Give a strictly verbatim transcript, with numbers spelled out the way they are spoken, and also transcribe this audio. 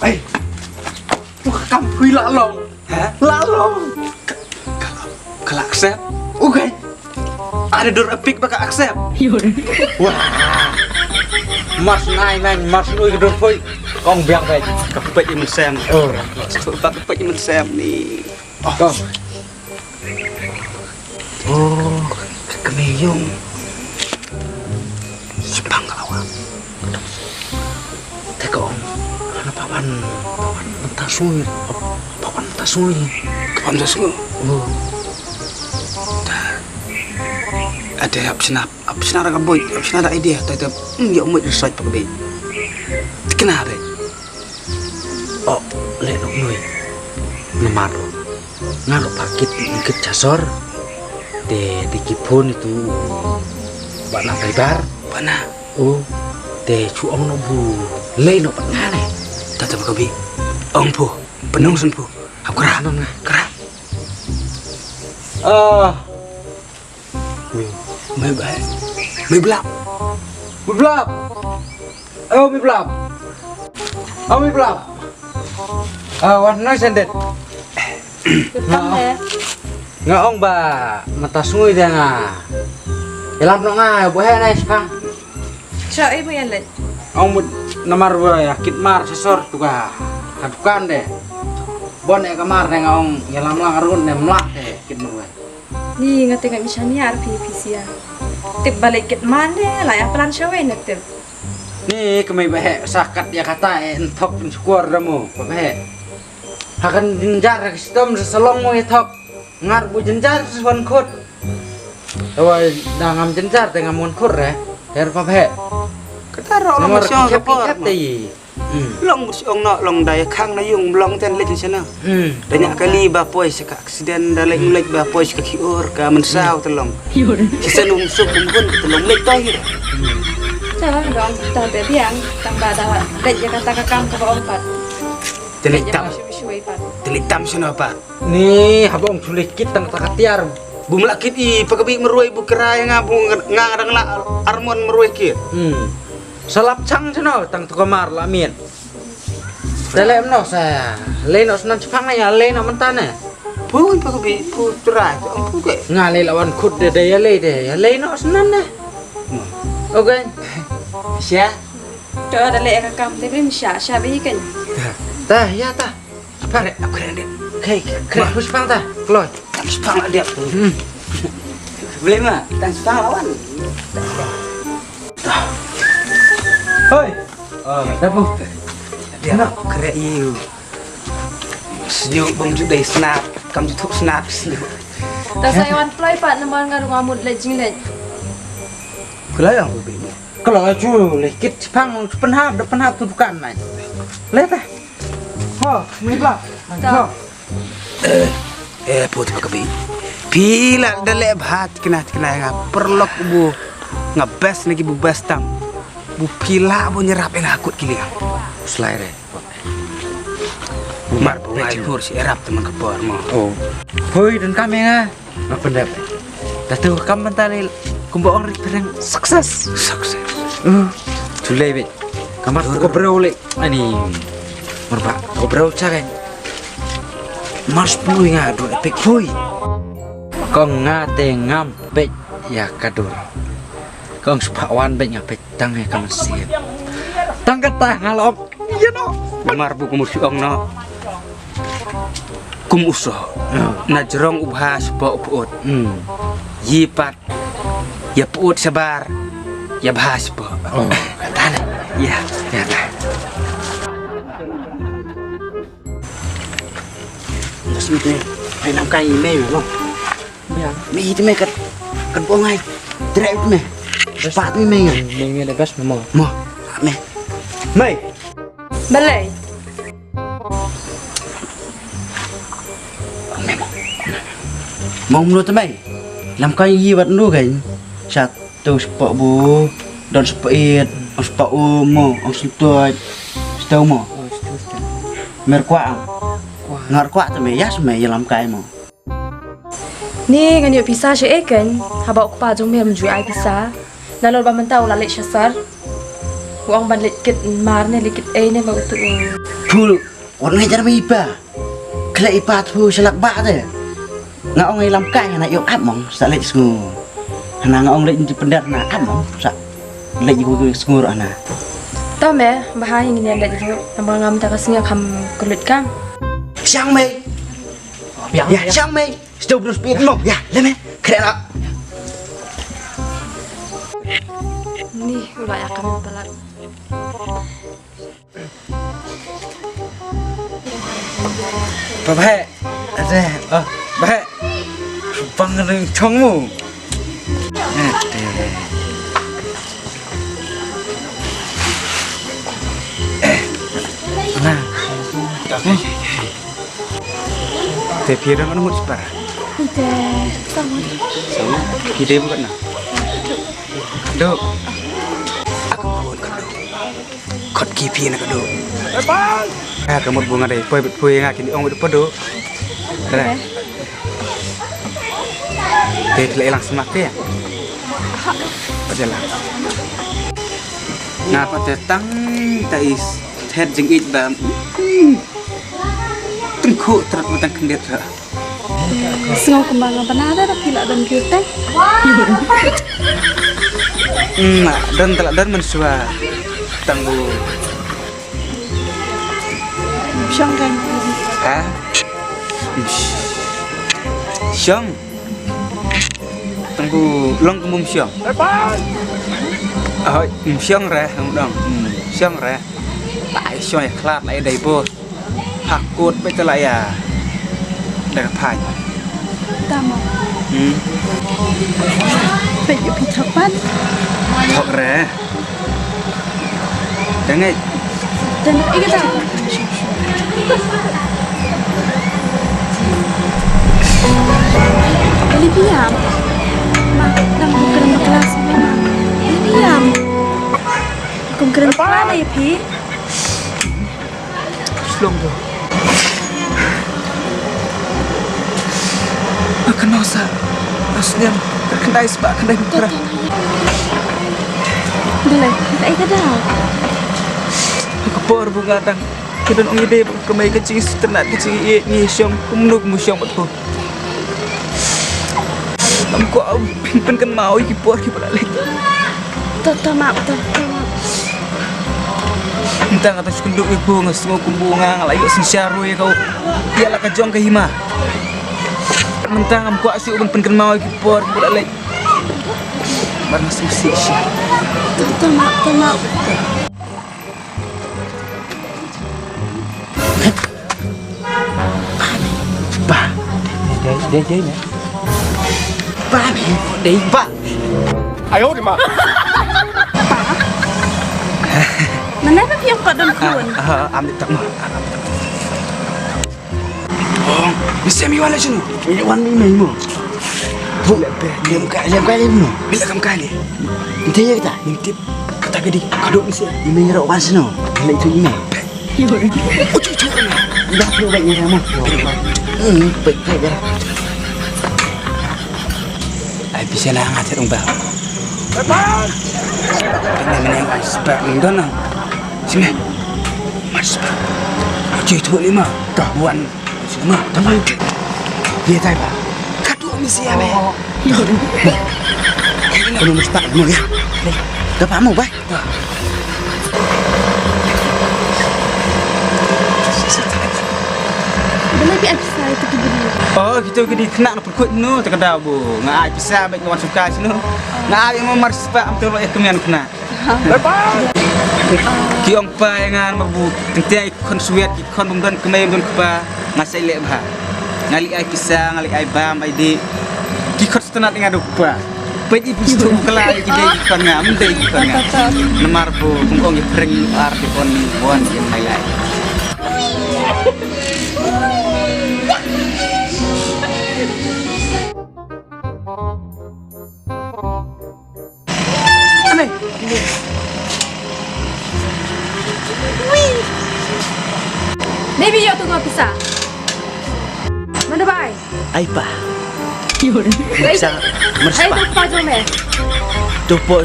Ei, ka kam phi la long. Ha? La long. Ka, ka, ka la accept. Okay. Ada dur epik ba ka accept. Wah. Mas nai man, mas nui ka dur poi. Kong biang bai. Ka poi i mynsem. Oh. Ba ka poi i mynsem ni. Kong. Oh, ka kmie yung. Sipang ka lawa. Te ka ong. Ana pawan, pawan mynta sngui. Pawan mynta sngui. Pawan mynta sngui. Oh. Ta. Ada hap sna, hap sna da ka boi, hap sna da idea. Ta ta. Hmm, ya umut research pa ka boi. Tikna be. Oh, leh nok noi. Namar ruh nga ruh ba kit, kit cha sor. Te, te ki phone itu. Ba na paibar. Ba na. Oh, te chu ong no bu. Leh nok pat nga ne. Ta ta ba ka bi. Ong phu. Pynong san phu. Hap kra. Pynong nga. Kra. Ah. Mei ba. Mei blap. Mei blap. Oh, mei blap. Oh, mei blap. Ah, wan noi sendit. Nga ong ba mynta sngui de nga. Ilam no nga, bu he nai spa. Cha, eh, bu yan let. Ong mut namar ba ya kit mar sasor tu ka. Ka dukan de. Bon e ka mar de nga ong ya lam lang arun ne mlak de kit mar. Ni nga tengok misan ni ar phi phi sia. Tip balik kit mane la ya plan shawe na tip. Ni kemai bahe sakat ya kata e entok pun syukur damu bahe. Hakan jinjar ka sistem sa salong mo ya thok. Ngar bu jinjar sa wan khut. Tawa da ngam jinjar te ngam wan khut re. Ter pa bahe. Kata ro lo mo siang ka por. Hmm. Long mut ong no long dai khang na yung long ten lek sene. Hmm. Da nya kali ba poi sa ka accident da lek lek ba poi sa ka khiur ka mensaw te long. Khiur. Sisen um suk um hun te long lek to hi. Hmm. Cha long ta te biang tang ba da lek ya kata ka kam ka ba ong pat. Te lek tam. Shui shui pat. Te lek tam sene pat. Ni haba ong chule kit tang ta ka tiar. Bu mla kit i pa ka bi meroi bu krai nga bu nga nga dang la armon meroi kit. Hmm. Salap chang sene tang tu ka mar la miet. Te leh noh sa. Leh noh snan chipang ne ya leh noh mynta ne. Phu pa ka bi phu trai to ang phu ke. Nga leh lawan khut de de ya leh de ya leh noh snan ne. Okay. Sha. To da leh ka kam te brim sha sha bi ken. Ta ya ta. Apa re apa re de. Kai kai phu chipang ta. Kloi. Tam chipang la dia. Hmm. Boleh ma? Tam chipang lawan. Hoi. Ah, dah bu. Dia nak kere iu. Sejuk bang ju dai snap, kam ju thuk snap sejuk. Ta sa wan ploi pat namar nga rung amut leh jing leh. Kelai yang bu bi. Kalau aju leh kit chipang chu pynhap da pynhap tu dukan nai. Leh ta. Ho, mi bla. Ta. Eh, eh, put ka bi. Phi la da leh bha tikna tikna nga perlok bu nga best na ki bu best tam. Bu phi la bu nyerap ina kut ki liang. Slai re. Mar bu ngai pur si erap teman ka por mo. Oh. Hoi dan kami nga. Nga pendap. Datu kam mentali kumba ong rik pereng success. Success. Uh, tulai be. Kamar ko bro le. Ani. Merba ko bro chagan. Mars pui nga do epic pui. Kong nga te ngam pek ya kadur. Kong sepak wan pek nga pek tang ya kaman sien. Tang kata ngalok. Ïa no. Mar bu kumur si ong no. Kum uso. Na jrong u bha spa u put. Hmm. Yi pat. Ya put sabar. Ya bha spa. Oh. Kata ne. Ya. Ya. Nas ni te. Hai nam kai me lo. Mei te mei kat kat bong ai. Trek te mei. Pat mei mei. Mei mei da bas mei mo. Mo. Mei. Mei. Balei. Mei mo. Mo mno te mei. Lam kai yi wat nu kai. Sat. Tu sepak bu, don sepak it, ong sepak um mo, ong sentuat, setu mo. Mer kwah. Ngar kwah te me yas me yalam kai mo. Ni ngan ïoh pisa sha eken, haba u kpa jong me mynjui ai pisa. Nalor ba mynta u la leit sha sar. Ong ban leit kit mar ne leit kit ei ne ba utu. Pul, wat ngai jar ba ipa. Khlei ipa tu shalak ba te. Nga ong ai lam kai na io ap mong sa leit sngu. Hana nga ong leit nji pendar na ap mong sa leit yu sngur ana. To me, bahai ngin leit yu. Nama ngam ta ka sngi kham kulit kam. Siang mei. Ya, siang mei. Sdau brus pit mo. Ya, le me. Kre la. Ni, ula ya kam balat. Ba bhai. Ade. Ah, bhai. Bang ring chong mu. Ade. Eh. Nah. Te phi dang anu mut spar. Te sama. Sama. Ki dei bukan na. Dok. Aku pun kan dok. Kot ki phi na ka dok. Ah, ka mut bunga dei. Poi bit poi nga kini ong bit podo. Ra. Te tle lang semak te. Pajalan. Nga pat te tang ta is. Thet jing it ba. Tengku terat matang kendit ra. Sngau kembang apa nada dah pila dan kita. Mak dan telat dan mensua. Tanggu. Syong kan. Ha? Syong. Tanggu long kemum syong. Oh, syong re, dong. Syong re. Ai syong ya klat lai dai bos. Hakut beta la ya. Dah pan. Tama. Hmm. Pet yu pithok pan. Thok re. Jangan. Dan ika ta. Kali piam. Ma, nang bukan kelas ma. Kali piam. Bukan kelas ma ya pi. Shlong do. Akan mau sa. Aslian. Terkendai sebab kendai bukan. Dale, kita ika dah. Ka por bu nga dang ka don ong ide ba ka mei ka jingsternat ka jingïeit ngi shong kumno kumno shong bad ko. Ngam kwah phin pynkynmaw ïa ki por kiba la leit. To to map to to map. Mynta nga tang shu kynduh ïa ko nga sngew kumbu nga nga la ïoh synshar ruh ïa ko. Ïa la ka jong ka hima. Mynta ngam kwah shuh ban pynkynmaw ïa ki por kiba la leit. Bar nga sngewsih shi. To to map to map. Ba. Dei dei dei. Ba ni dei ba. Ayo di ma. Mana ba phi ong ka don khun? Ah, ah, am di tak ma. Oh, mesti mi wan la shinu. Mi wan mi mai mo. Bu, lem kai lem kai lem no. Bila kam kai ni. Ente ya kita. Ente kata gedi kado mesti. Ime nyerok wan shinu. Bila itu ime. Ucu ucu. Dah perlu baik nyerok mo. Hmm, baik baik ya. Ai pisa na ngat rong ba. Pynne mynne ai spa ning don na. Sime. Mas spa. Oke tu lima. Dah buan. Sima. Dah buan. Ye tai ba. Katu misi ya me. Kono mas spa mo ya. Dah pa mo ba. Bala bi ai pisa itu ki bini. Oh, kita ke di kena na perkut no, tak ada bu. Nga ai pisa baik ngawan suka sino. Nga ai mo mar spa am tolo ek kemian kena. Ki ong pa ngan ma bu. Tengteng kon suet ki kon bum don kemai bum don kepa. Nga sai leh bha. Nga li ai pisa, nga li ai bam ai di. Ki kon Tenat nga duk pa. Peit i pis tu kala i dei kan nga, mdei kan nga. Namar bu kung kong i pring ar di pon wan i mai lai. Ane. Maybe yo tu ko pisa. Mana bai? Ai pa. Ai, sa ai, merspa. Tu pa jo me. Tu po.